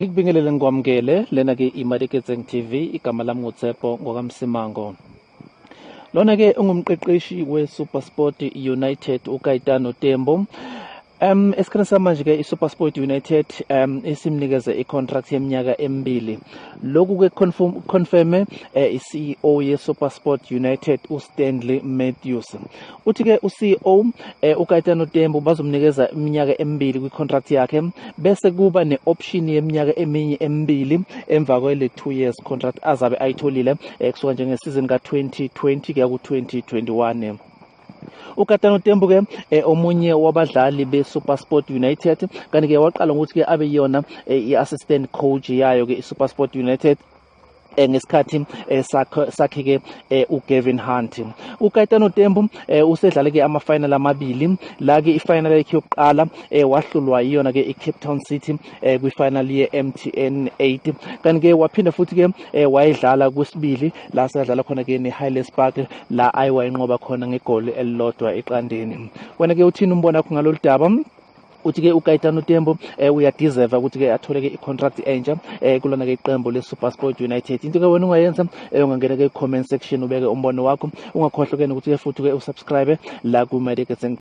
Ngikubingelele ngikwamukele lena ke iMadiketseng TV, igama lami nguTshepo ngokaMsimango. Lona ke ungumqeqeshi weSuperSport United uKaitano Tembo. Esikhathini samanje ke iSuperSport United isimnikeze icontract yeminyaka emibili. Lokhu ke confirm i-CEO yeSuperSport United uStanley Matthews. Uthi ke u-CEO uKaitano Tembo bazomnikeza iminyaka emibili kwi-contract yakhe, bese kuba ne-option yeminyaka eminye emibili emva kwele 2 years contract azabe ayitholile kusuka njengesizini ka-2020 kuya ku-2021. UKaitano Tembo ke omunye wabadlali be-SuperSport United, kanti ke waqala ngokuthi ke abe yiyona i-assistant coach yayo ke i-SuperSport United ngesikhathi sakhe ke uGavin Hunt. UKaitano Tembo usedlale ke ama final amabili. La ke ifinal yakhe yokuqala wahlulwa iyona ke iCape Town City kwifinal ye-MTN 8, kanti ke waphinda futhi ke wayedlala kwesibili la sekadlala khona ke neHighlands Park, la ayiwayinqoba khona ngegoli elilodwa eqandeni. Wena ke uthini umbono wakho ngalolu daba? Uthi ke uKaitano Tembo uyadeserve ukuthi ke athole ke icontract entsha kulona ke iqembu le SuperSport United. Into ke wena ungayenza, ungangena ke comment section ubeke umbono wakho. Ungakhohlwa ke nokuthi ke futhi ke usubscribe la ku Madiketseng.